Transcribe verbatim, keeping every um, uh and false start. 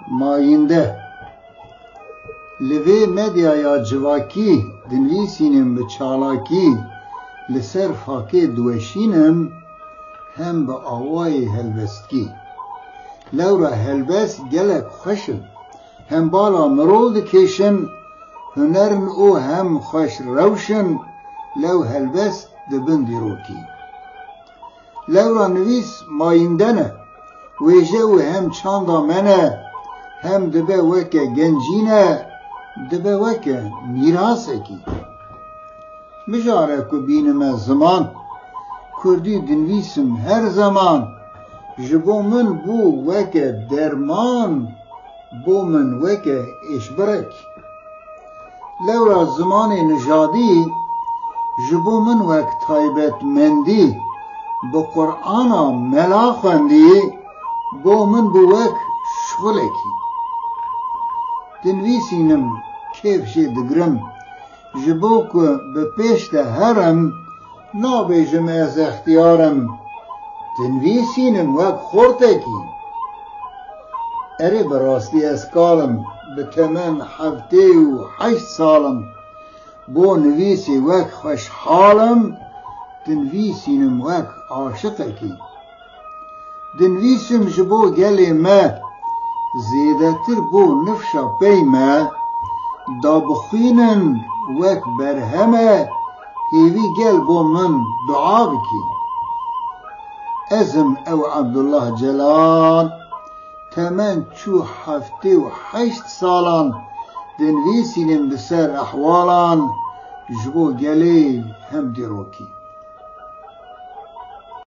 Mayînde. Li vê medyaya civakî dinivîsînim bi çalakî, li ser fakê diweşînim, hem bi awayê helbestkî. Lewra helbest gelek xweş in, hem bala mirov dikêşin, huner in û hem xweş rewş in, lew helbest dibin dîrokî. Lewra nivîs mayînde ne, wêje û hem çanda me ne, hem dibe weke gencîne, dibe weke mîrasekî. Mijare ku bînime ziman, kurdî dinivîsim her zeman, ji bo min bû weke derman, bo min weke êşbirekî. Lewra zimanê nijadî ji bo min wek taybetmendî, bi Qur'ana mela xwendî, bo min bû wek şixulekî. Dinivîsînim, kêf jê digirim, ji bo ku bi pêş de herim, nabêjim ez extiyar im, dinivîsînim wek xortekî. Erê, bi rastî ez kal im, bi temen heftê û heşt sal im, bo nivîsê wek xweşhal im, dinivîsînim wek aşiqekî. Dinivîsim ji bo gelê me, zêdetir bo nifşa pey me, da bixwînin wek berheme, hêvî gel bo min dua bikî. Ez im ew Ebdullah Celal, temen çû heftê û heşt salan, dinivîsînim bi ser ehwalan, ji bo gelê hem dîrokî.